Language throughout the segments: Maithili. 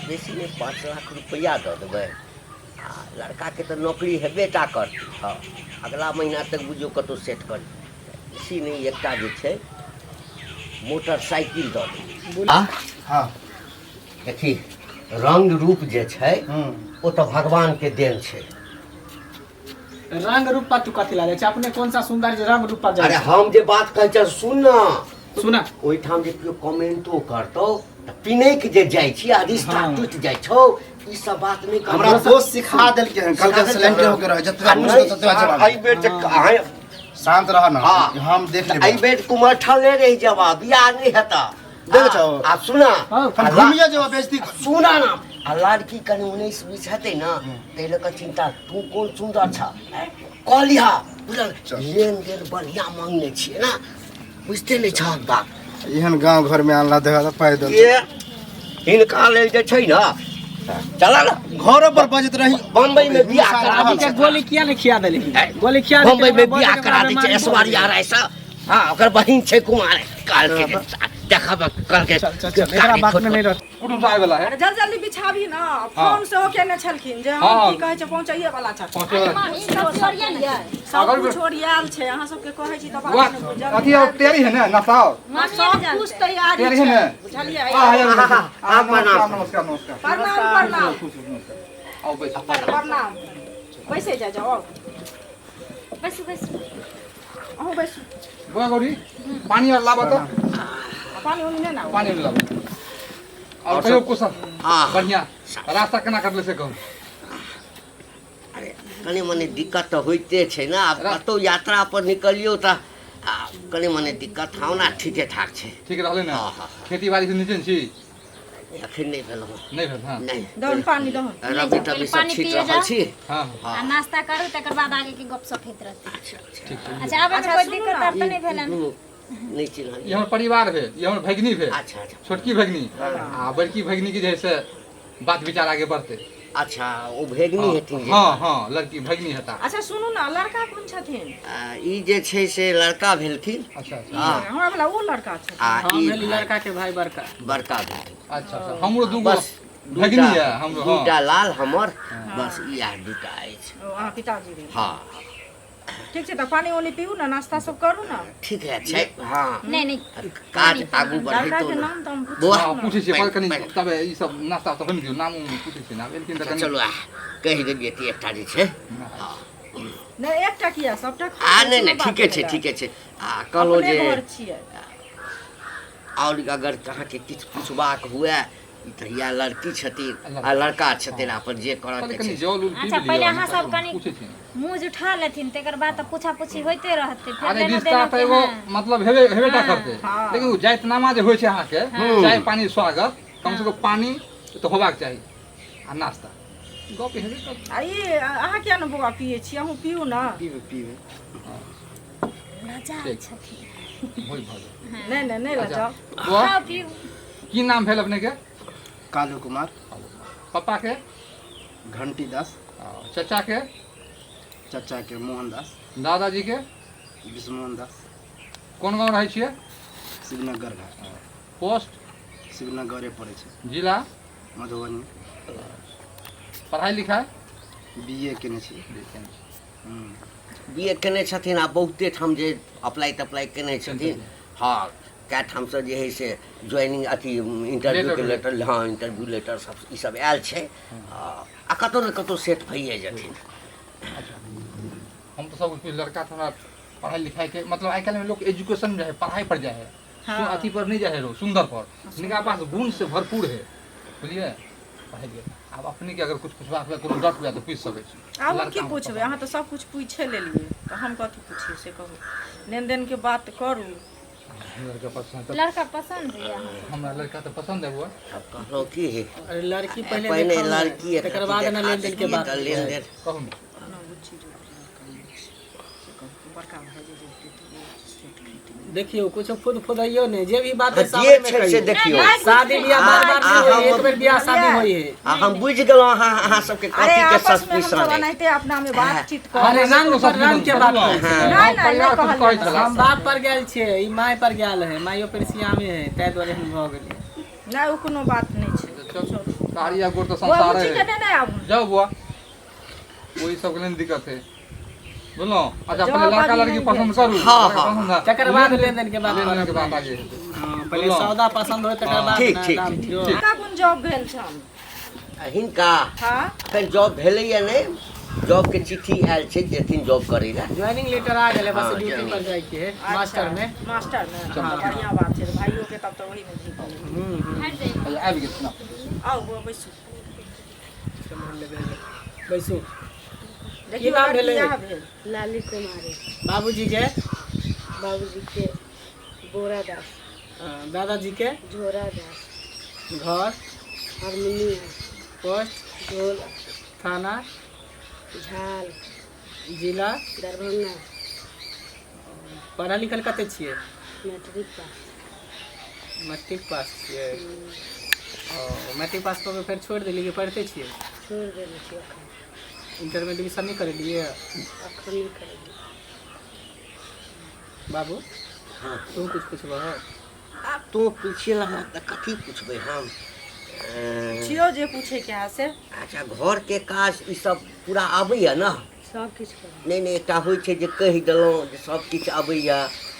बेसी नहि 5 लाख रुपैआ दऽ देबै। आ लड़काके तऽ नौकरी हेबे टा करतै। हँ, अगला महीना तक बुझियौ कतहु सेट कर। बेसी नहि, एकटा जे छै मोटरसाइकिल दऽ देबै। आ देखी, रंग रूप जे छै ओ तऽ भगवानके देन छै। रंग रूप पर तू कथी लागै छै? अपने कोन सा सुंदर जे रंग रूप पर जाइ? अरे, हम जे बात कहै छियै सुन न। सुना। ओहिठाम जे केओ कमेंटो करतौ तऽ पिनैक जे जाइ छी आ रिश्ता टूटि जाइ छौ, ई सब बात नहि कर। हमरा दोस्त सिखा देलकै हन, कल के सिलेंडर होके रहे, जतबा आ पूछतो नहि, ततबा जवाब। एहि बेर जे अहाँ शांत रह ना। हाँ। हम देख तऽ लेबै। एहि बेर कुमरठले रहि जेबा, बियाह नहि हेतऽ। देखै छौ? आ सुना। हम घुमिए जेबा बेइज्जती। सुना ना, आ लड़की कनि 19-20 हेतै ने, ताहि लऽ कऽ चिन्ता। तू कोन सुन्दर छ, कहलिहा बुझल? लेन देन बढ़िआँ मांगने छियै ने, बुझते नहि छह बाप। एहन गांव घर में आनला देखा तऽ पैदल। ये हिनका लेल जे छै ने, चल ने। घरो पर बजैत रही। बम्बई में बियाह करा दै के छै। गोली किया नहीं खिया देली? गोली खिया देली। बम्बई में बियाह करा दै छै ऐश्वर्या राय से। हाँ, ओकर बहिन छै कुमार। कहलकै जे देखब, कहलकै। चल चल चल, एकरा बात में नहीं रह। कुटुम सब आबि वाला है। अरे, जल्दी जल्दी बिछाबी ना। फोन सेहो केने छलखिन जे हम की कहै छै, पहुँचैये वाला छथिन। पहुँचे वाला। सब कुछ ओरियाल छै। अहाँ सबके कहै छी तऽ वाह बात नहि बुझल। अथी और तैयारी है ना, नाश्ता और सब कुछ तैयारी तैयारी है छै। ने? बुझलियै? हाँ, नमस्कार नमस्कार नमस्कार। प्रणाम प्रणाम। खुश रहू, नमस्कार, आओ बैसू। प्रणाम, बैसे जा, जाओ। बैसू बैसू। अहूँ बैसू। बौआ गौरी, पानी और लाबऽ तऽ। पानी उनी नहि ने आबू? पानी लाबऽ। और कहियो कुशल? हाँ। बढ़िया। रास्ता केना कटलै से कहू। अरे, कनि मनि दिक्कत तऽ होइते छै ने। आब कतहु यात्रा पर निकलियौ तऽ आ, कनि मनि दिक्कत। हँ, ओना ठीके ठाक छै। ठीक रहलै ने? हाँ। खेती बाड़ी से निश्चिंत छी? एखन नहि भेलहुँ। नहि भेल? हँ। नहि। दहन पानी दहन। रवि तबी सब पानी छीट पिए रहल जाउ। छी। हाँ। आ नाश्ता करू, तकर बाद आगे के गपशप होइत रहतै। अच्छा अच्छा। ठीक छै। अच्छा, आब अच्छा, कोई सुनू दिक्कत ना। आर तऽ नहि भेलनि? नहि चिन्हलियै। ई हमर परिवार भेल, ई हमर भगिनी भेल। अच्छा अच्छा। छोटकी भगिनी आ बड़की भगिनी के जे है से बात विचार आगे बढ़तै। अच्छा, ओ भेगनी हेथिन जे? हँ हँ, लड़की भगिनी हेता। अच्छा सुनू ने, लड़का कोन छथिन? आ, ई जे छै से लड़का भेलखिन। अच्छा अच्छा। हँ। हमरा वाला ओ लड़का छथिन। आ हम ई भेली लड़का के भाई बड़का। बड़का भेलखिन। अच्छा अच्छा, हमरो दूगो बस भगिनी दूटा है हमरो। हँ। दूटा लाल हमर, बस इएह दूटा अछि। ओ अहाँ पिताजी भेल? हँ। ठीक छै, तऽ पानी उनी पीउ ने, नाश्ता सब करू ने। ठीक है छै, हँ। नहि नहि। काज आगू लड़का बढ़ेतौ के ने। नाम तऽ हम पूछ। बौआ। हँ, पूछै छियै पर कनि पहिले। तब ई सब नाश्ता सब होइमे दियौ, नाम उम पूछै छियै ने, आब एलखिन तऽ कनि। चलू, आ कहि देलियै तऽ एकटा जे छै। नहि, एकटा किया, सबटा खा आ लै नहि छी, नहि, बात ठीके छै। भेलै। ठीके छै। आ कहलहुँ अपने जे घर छियै। आओर अगर अहाँके किछु पुछबाक हुए, ई तऽ इएह लड़की छथिन आ लड़का छथिन, अपन जे करऽ पहिले के कनि छै। जल उल पी अच्छा, लिअ, पहिले अहाँ तब सब कनि पूछै छियै। मुँह जुठा लेथिन, तकर बाद तऽ पूछा पूछी होइते रहतै फेर। अरे, लेनो रिश्ता देनो तऽ के एगो मतलब हेबे हेबेटा करतै, लेकिन ओ जातिनामा जे होइ छै अहाँके, चाय पानी स्वागत, कम से कम पानी तऽ होबाक चाही आ नाश्ता, गप हेबे करतै। आ ई अहाँ किया ने बौआ पियै छी? अहूँ पियू ने। पीबै पीबै। लजा ठीक। छथिन। होइ भऽ गेल। नहि नहि नहि लजाउ। बौआ। खाउ पीउ। की नाम भेल अपने के? कालू कुमार। पप्पा के? घंटी दास। चचा के? चचा के मोहन दास। दादाजी के? विष्णुमोहन दास। कोन गाँव रहै छियै? शिवनगर घाट। पोस्ट? शिवनगरे पड़ै छै। जिला? मधुबनी। पढ़ाइ लिखाइ? बी ए केने छी। बी ए केने छथिन आ बहुते ठाम जे अप्लाई तप्लाई केने छथिन। हँ, कए ठामसँ जे हइ से ज्वाइनिंग अथी इंटरव्यूके लेटर, हँ, इंटरव्यू लेटर सब ई सब आयल छै आ कतहु ने कतहु सेट भइए जेथिन। अच्छा, हम तऽ सब लड़का तऽ हमरा पढ़ाई लिखाई के मतलब आइ काल्हि में लोग एजुकेशन जाइ है, पढ़ाई पर जाइ है। अथी पर नहीं जाइ है, सुंदर पर। हिनका पास गुण से भरपूर है, बुझलियै? पढ़ाई लिखाई। आब अपने के अगर कुछ पूछबाक हुए, कोनो डर हुए तऽ पूछि सकै छी। आब हम की लड़का पूछबै? अहाँ तऽ सब कुछ पूछे लेलियै, तऽ हम कथी पूछियै से कहू। लेन देन के बात करू। लड़का पसंद तऽ लड़का पसन्द है अहाँके? हमरा लड़का तऽ पसंद है बौआ। आब कहलहुँ की, अरे, लड़की पहिले पहिने देखाउ ने, लड़की एक तकर बाद ने देखा लेन देन के देतियै बात। तऽ लेनदेन। कहू ने। अपना बुच्ची जो लड़का से कहू, बड़का भऽ जेतै तऽ ओ सेट खेतै। देखियौ, कुछो फुद फुदैयो ने, जे भी बात है जे सामने में छै से कहियौ। देखियौ। शादी बियाह बार बार आ- नहीं होई है, आ- एक बेर बियाह शादी होई है। आ हम बुझि गेलहुँ अहाँ अहाँ सबके अरे, कथी के आपस में हम सस्पिशन सब अछि। एनाहिते अपना में बातचीत कर। अरे, रंग पर रंग के बात करै छै। नहि नहि नहि परिवार कुछ कहै कहलियै। छला। हम बाप पर गेल छियै, ई my पर गेल है, माइयो पर सियामे है, ताहि दुआरे हम भऽ गेलियै। नहि, ओ कोनो बात नहि छै। चलू। कारी आ गोर तऽ बौआ संसार बुच्ची के है। नेने आबू। जाओ बुआ, वही सबके लेल दिक्कत है, बुझलहुँ? अच्छा, जॉब पहिले लड़का अभी लड़की नहि पसंद करू। हाँ, लड़का हाँ। पसंद है। तकर बाद लेन देन के बात लेन देन के बात आगे हेतै। हाँ, पहिले सौदा पसंद होय तकर बाद ठीक, ना ठीक, दाम ठीक, दियौ। ठीक। हिनका कोन जॉब भेल छनि? आ हिनका हँ। एखन जॉब भेलैया नहि, जॉब के चिट्ठी आयल छै, जेथिन जॉब करै लए। ज्वाइनिंग लेटर आ गेलै, बस हाँ, ड्यूटी joining। पर जाय के है। अच्छा, मास्टर में। मास्टर में तऽ बढ़िआँ बात छै, भाइयोके तब तऽ ओहीमे ठीक भेलै। हम्म हम्म अच्छा, आबि गेल ना। आउ बौआ बैसू। बैसू। देखियौ नाम लड़की भेलै? इएह भेल। लाली कुमारी। बाबूजी के? बाबूजी के बोरा दास। हाँ, दादाजी के? झोरा दास। घर? हारमोनिया। पोस्ट? ढोल। थाना? झाल। जिला? दरभंगा। पढ़ल लिखल कते छियै? Matric pass. मैट्रिक पास छियै? ओ मैट्रिक पास कऽ के फेर छोड़ि देलियै कि पढ़िते छियै? छोड़ि देने छियै एखन। इंटर में एडमिशन नहि करेलियै? एखन नहि करेलियै। बाबू, हाँ। तू कुछ पुछबह? आब तू पूछिए लगा तऽ कथी पुछबै हम? छियौ जे पूछैके है से। अच्छा, घरके काज ई सब पूरा आबैया ने? सब किछु करै। नहि नहि, एकटा होइ छै जे कहि देलहुँ जे सब किछु अबैया।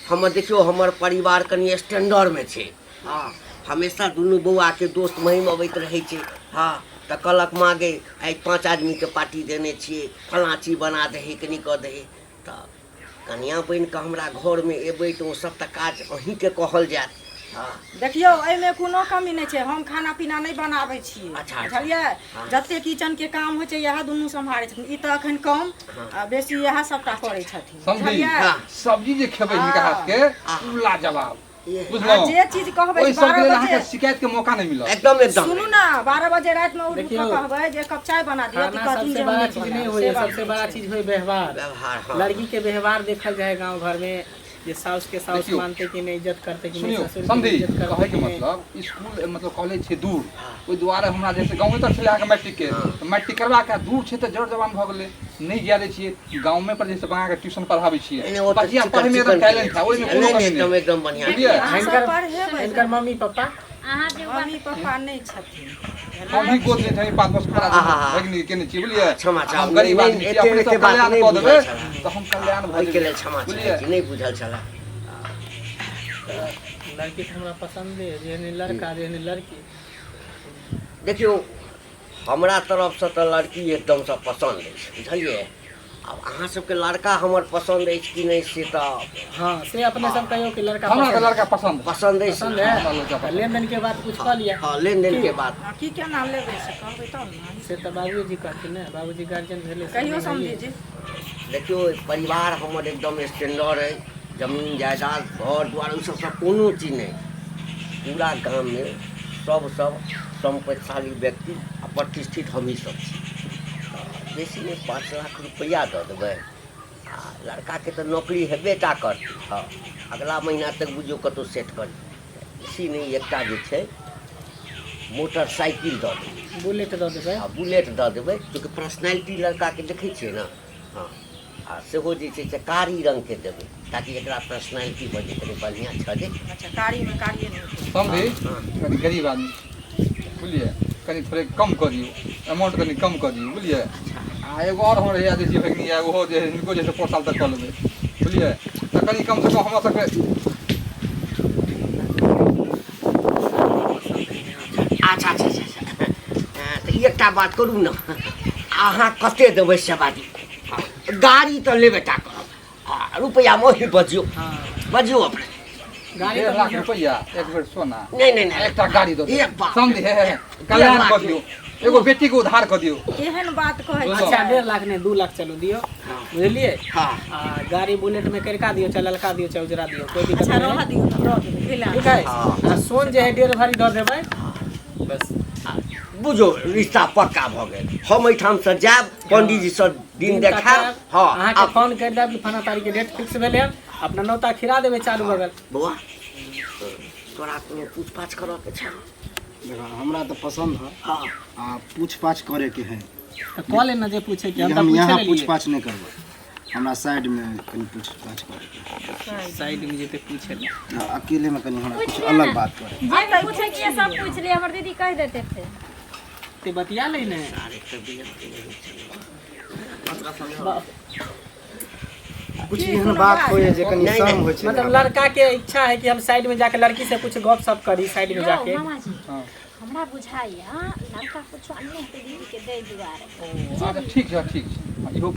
हमर देखियौ, हमर परिवार कनि स्टैंडर्डमे छै। हँ, हमेशा दुनू बौआके दोस्त महिम अबैत रहै छै। हँ, तऽ कहलक माँ गे, आइ 5 आदमीके पार्टी देने छियै, फलाँ चीज बना दही, कनि कऽ दही। तऽ कनिआँ बनि कऽ हमरा घरमे एबै तऽ ओ सब तऽ काज अहीँके कहल जायत। हँ। देखियौ, एहिमे कोनो कमी नहि छै, हम खाना पीना नहि बनाबै छियै। अच्छा, अच्छा। बुझलियै? जते किचन के काम होइ छै इएह दुनू सम्हारै छथिन। ई तऽ एखन कम आ बेसी इएह सबटा करै छथिन। समझी? बुझलियै? हाँ। सब्जी जे खेबै हिनका हाथ के, उ लाजवाब। आ बुझलहुँ? जे चीज कहबै ओहि सबके 12 लेल बजे अहाँके शिकायत के मौका नहि मिलत। एकदम एकदम। सुनू ना, 12 बजे रातिमे उठि देखियौ, कऽ कहबै जे एक कप चाय बना दिअ, तऽ खाना कहथिन सबसे जे हम बड़ा नहि चीज नहीं बनायब। होय से है, बात सबसे नहि बड़ा छै। चीज होय व्यवहार। व्यवहार, हाँ। लड़की के व्यवहार देखल जाए गांव घर में, जे साउस के साउस देखियौ। मानते कि नहीं, इज्जत करते कि नहीं, सुनियौ ससुर के समझी, इज्जत करते कहैके कि नहीं। मतलब स्कूल मतलब कॉलेज छै दूर, ओहि दुआरे हमरा जैसे गाँवे तक छलै अहाँके मैट्रिक के, तऽ मैट्रिक करबा के दूर छै तऽ जड़ जवान भऽ गेलै, नहि जाय दै छियै। गाँवमे पर जैसे बना के ट्यूशन पढ़ाबै छियै। नहि, नहि, ओ तऽ बचिया चिकन पढ़ैमे एकदम चिकन टैलेंट है, ओहिमे कोनो नहि कमी नहि, एकदम नहि। एकदम बढ़िआँ। बुझलियै? अहाँ सब हिनकर- पढ़ेबै। हिनकर मम्मी पापा? अहाँ जे मम्मी पप्पा नहि छथिन। हम ही गोद लेने छी, 5 वर्ष पूरा आहा। भगिनी केने छियै, बुझलियै? क्षमा चाहब। हम गरीब नहि, आदमी नहि, छी, अपने एते सब बात कल्याण नहि कऽ देबै बुझल छलए। तऽ हम कल्याण भऽ ओहिके जेबै। लेल क्षमा चाहै बुझलियै? छी, नहि बुझल छलए। लड़की तऽ हमरा पसंद है, जेहन लड़का जेहन लड़की। देखियौ, हमरा तरफसँ तऽ लड़की एकदमसँ पसन्द अछि, बुझलियै? आब अहाँ सबके लड़का हमर पसन्द अछि कि नहि से तऽ हाँ, से अपने सब कहियो कि लड़का हमरा तऽ पसंद लड़का पसन्द है। पसन्द अछि। पसंद है। हमरा लड़का तऽ पसन्द। लेन देन के बात कुछ कऽ लिअ। हँ, लेनदेन के बात। हँ, की केना लेबै से कहबै तब ने। से तऽ बाबूजी कहथिन ने, बाबूजी गार्जियन भेलै से कहियो नहीं समझी होइए। जी। देखियौ, परिवार हमर एकदम स्टैंडर्ड अइ, जमीन जायदाद घर दुआर ओहि सबसँ कोनो चीज नहि। पूरा गाममे सब सब सम्पत्तिशाली व्यक्ति आ प्रतिष्ठित हमही सब छी। तऽ बेसी नहि, 5 लाख रुपैआ दऽ देबै। आ लड़काके तऽ नौकरी हेबे टा करतै। हँ, अगला महीना तक बुझियौ कतहु सेट करी। बेसी नहि, एकटा जे छै मोटरसाइकिल दऽ देबै। बुलेट दऽ देबै। आ बुलेट दऽ देबै, चूँकि पर्सनैलिटी लड़काके देखै छियै ने। हँ, आ सेहो जे छै से कारी रङ्गके देबै, ताकि एकरा पर्सनैलिटी भऽ जेतै, कनि बढ़िआँ छजै। अच्छा, कारीमे कारिए नहि होतै। समझी, कनि गरीब आदमी छी, बुझलियै? कनि थोड़े कम कऽ दियौ अमाउंट, कनि कम कऽ दियौ, बुझलियै? आ एगो आओर हमर भैया जे छै भगिनी यऽ, ओहो जे हिनको जे छै 5 साल तक कऽ लेबै, बुझलियै? तऽ कनि कमसँ कम हमरा सबके अच्छा अच्छा अच्छा अच्छा। हँ, तऽ एकटा बात करू ने, अहाँ कते देबै से बाजू। हँ, गाड़ी तऽ लेबे टा करब। आ रुपैआमे ओही बजियौ। हाँ। बजियौ अपने। गाड़ी 1.5 तऽ लाख रुपैआ, एक बेर सोना, नहि नहि नहि, एकटा गाड़ी दऽ दियौ। एक बाप। समझी, हे हे, कल्याण कऽ दियौ, एगो बेटीके उद्धार कऽ दियौ। केहन बात कहै अच्छा, छियै? 1.5 लाख नहि, 2 लाख चलू दियौ, बुझलियै? हाँ। आ गाड़ी बुलेट में करका दियौ, चाहे ललका दियौ, चाहे उजरा दियौ, कोई दिक्कत अच्छा, नहीं। रहऽ दियौ तऽ दऽ देबै, कैला ठीक है। हाँ। आ सोन जे है 1.5 भरी दऽ देबै बस। बुझो रिश्ता पक्का भऽ गेल। हम एहिठामसँ जायब, पंडीजीसँ दिन देखायब। हँ, अहाँके आब फोन करि देब कि फलाना तारीख के डेट फिक्स भेलै हन, अपना नौता खिरा देबै चारू बगल। बौआ, तोरा कोनो पूछ पाछ करऽ के छौ? देखो, हमरा तऽ पसंद है। हाँ। आ पूछ पाछ करे के है। तऽ कऽ ले ने जे पूछे के, हम तऽ हम पूछे यहाँ पूछ लेलियै। पाछ नहि करबै, हमरा साइड में कनि पूछ पाछ करे के। साइड में जेते पूछे ले। है। अकेले में कनि हमरा पूछ कुछ लिअ अलग ने। बात करे। जे भी पूछे के सब पूछ लिअ, हमर दीदी कहि देते फेर। हेतै बतिया लै ने। कुछ एहन बात होइए जे कनि नहि, शर्म नहि। होइ छै। मतलब लड़का के इच्छा है कि हम साइड में जाके लड़की से कुछ गप सप करी साइड में यौ जाके। मामाजी, हाँ। हमरा बुझाइया लड़का कुछो अन्य हेतै दीदी के दै दुआरे। ओ, अच्छा ठीक छै, ठीक छै। हाँ, इहो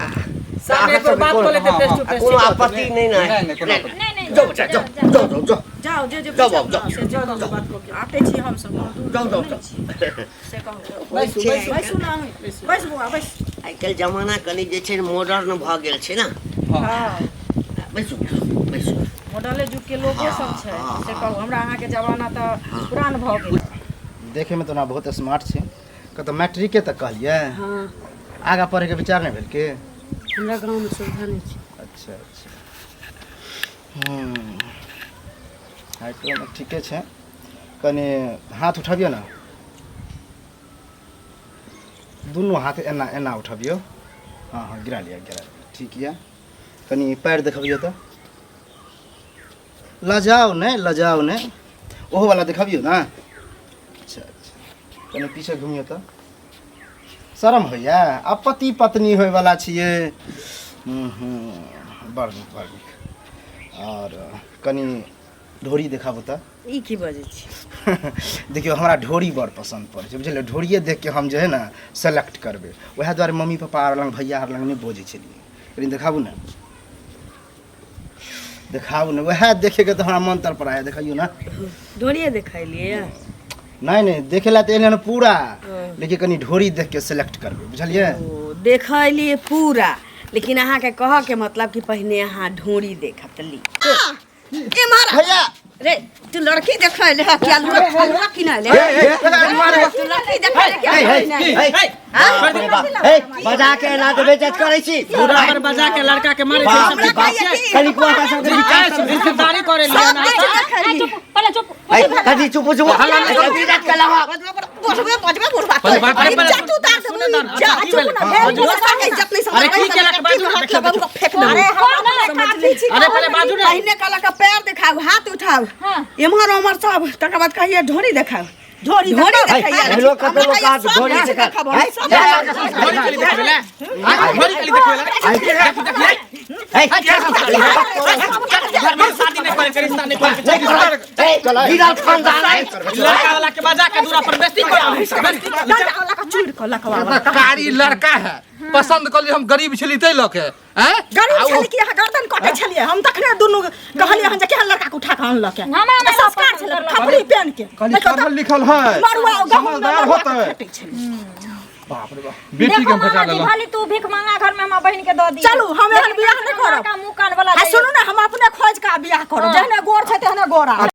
सामने एक बार बात कऽ लेतै हाँ, फेस हाँ। Two face. कोनो आपत्ति नहि ने? नहि, नहि, कोनो आपत्ति नहि नहि, जाउ बच्चा, जाउ जाउ जाउ जाउ। जाउ, जे जे जाउ, पूछब जाउ, ने, से जाउ जाउ, बात कऽ के। आते छी हमसब, कोनो दूर जाउ, जाउ, नहि जाउ। छी। से कहू। बैसू बैसू। बैसू ने अहीं, बैस बौआ बैस। आइ काल्हि जमाना कनि जे छै मॉडर्न भऽ गेल छै ने। हाँ। हँ। बैसू बैसू। मॉडले युग के लोके सब छै, से कहू। हमरा अहाँके जमाना तऽ पुरान भऽ गेल। देखैमे तऽ ओना बहुत स्मार्ट छै। कतऽ मैट्रिके तक कहलियै? हँ। आगाँ पढ़ैके विचार नहि भेल की? हमरा गाँवमे सुविधा नहि छै। अच्छा अच्छा। हाइटोमे ठीके छै। कनि हाथ उठबियौ ने, दुनू हाथ एना एना उठबियौ। हँ हँ, गिरा लिअ गिरा लिअ। ठीक यऽ। कनि पैर देखबियौ तऽ। लजाउ नहि, लजाउ नहि, ओहो वाला देखबियौ ने। अच्छा अच्छा, कनि पीछे घुमियौ तऽ। शरम होइए? आ पति पत्नी होइवला छियै। हूँ, बड़ नीक बड़ नीक। आओर कनि ढोरी देखाबू तऽ। ई की बजै छी? देखियौ, हमरा ढोरी बड़ पसन्द पड़ै छै, बुझलियै? ढोरिए देख के हम जे है ने सेलेक्ट करबै। उएह दुआरे मम्मी पापा आर लग, भैया आर लग नहि बजै छलियै। कनि देखाबू ने, देखाबू ने। उएह देखेके तऽ हमरा मन तर पर आया। देखियौ ने। ढोरिए देखेलियै? नहि नहि, देखे ला तऽ एलै हन पूरा, लेकिन कनि ढोरी देख के सेलेक्ट करबै, बुझलियै? ओ देखेलियै पूरा, लेकिन अहाँके कहऽके मतलब कि पहिने अहाँ ढोरी देखब तऽ ली एम्हर। भैया रे, तू लड़की देखै ले कि आलू हलवा किनै ले? तू लड़की देखै ले कि हलवा किनै ले? हे, बजा के एना तऽ बेइज्जत करै छी। पूरा पर बजा के लड़का के मारे छै। बाप रे बाप, कनि गोटा सबके विचार सब। रिश्तेदारी करे ले सब ना। किछु देखैली। चुप पहिले, चुप। है, कथी चुप चुप? बेइज्जत केलहुँ। बजबे बजबे बुढ़बा, पहिले बात- अरे इज्जत उतार सुने देबू। तऽ, अच्छा, इज्जत की भेलै? चुप ना भेल, दोसर के इज्जत नहीं अरे की केलक? बाजू ने, हाथ लगाऊ, फेंक देबू। अरे हम अपने काफी छी। अरे पहिले बाजू ने। पहिने कहलक पैर देखाउ, हाथ उठाउ, हाँ। एम्हर ओम्हर सब, तकर बाद कहिए ढोरी देखाउ। ढोरी ढोरी है, देखैया। लोक कते लोक हाथ ढोरी से देखाबो, है, सब ढोरी खाली देखबै ले? हाँ, ढोरी खाली देखबै ले? है, घर में शादी नहीं करे के, रिश्ता नहीं करे के, है, गिरल खानदान है। लड़का वाला के बजा के दूरा पर बेइज्जती करा, बेइज्जती करा। चूड़ कऽ लकवा। कारी लड़का है, पसंद कर हम गरीब छली तै लऽ के हैं? गरीब आ ओ- छलै कि अहाँ गर्दन कटै छलियै? हम तखने दुनू कहलियै हन जे केहन लड़का के उठा कऽ अनलक। हमरा नहि संस्कार पसंद छलै करलक। खपड़ी पेन के। कहली देखियौ पढ़ल तऽ लिखल है, मरुआ गहूँम मे समझदार मरुआ होतै। के फेटै छलै। बाप रे बाप, बेटी के देखो हम बचा मामाजी, लेलहुँ। भले तू भीख मांगा घर में हमरा बहिन के दऽ दी। चलू, हम एहन बियाह नहि करब। मुँह कान वाला आ सुनू ने, हम अपने खोज कऽ बियाह करब। हाँ। जेहने गोर छै तेहने गोरा।